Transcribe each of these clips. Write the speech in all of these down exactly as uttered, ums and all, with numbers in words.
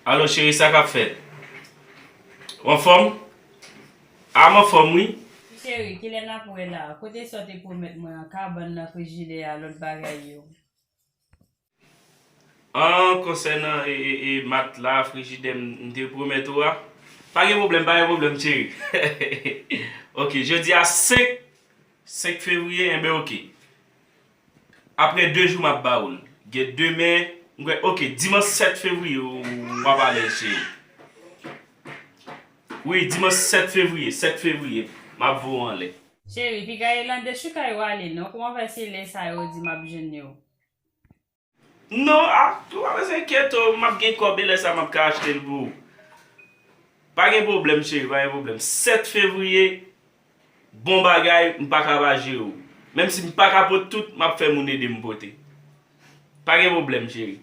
Alo cheri, sa k ap fèt? Ou anfòm? A, m anfòm wi. Cheri, kilè n ap wè la? Kote sa w te pwomèt mwen an, kabann nan, frijidè a, lòt bagay yo? An, konsènan e, e, e, matla, frijidè m, m te pwomèt ou a, pa gen pwoblèm, pa gen pwoblèm cheri. Ok, jodi a senk, senk fevriye, enben ok. Apre de jou m ap ba ou l. Gen demen, m kwè, ok, dimanch sèt fevriye ou, ou p ap ale cheri. Wi, dimanch sèt fevriye, sèt fevriye, m ap voye w anlè. Cheri, piga e lan dechoukay ou ale non, kòman fè se lè sa yo di m ap jwenn yo? Non, a, ou pa bezwen enkyete w, m ap gen kòb e lè sa m ap ka achte l pou ou. Pa gen pwoblèm cheri, pa gen pwoblèm. Sèt fevriye, bon bagay, m pa ka pa jere w. Menm si m pa ka pot tout, m ap fè moun ede m pote. Pa gen pwoblèm cheri.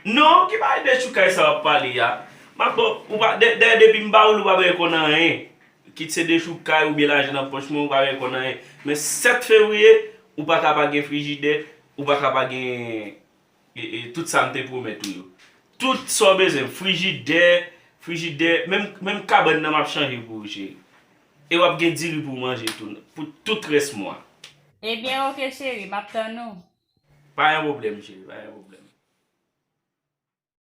Non, ki bagay dechoukay sa w ap pale a? M ap ba w, ou pa, dè, dèyè depi m ba ou l, ou pa bezwen konn anyen. Kit se dechoukay oubyen lajan nan pòch mwen, ou pa bezwen konn anyen. Men sèt fevriye, ou pa ka pa gen frijidè, ou pa ka pa gen e, e, tout sa m te pwomèt ou yo. Tout sa w bezwen, frijidè, frijidè, menm, menm kabann nan m ap chanje pou ou cheri. E w ap gen diri pou w manje tou, pou tout rès mwa. Ebyen ok cheri, m ap tann ou. Pa gen pwoblèm cheri, pa gen pwoblèm.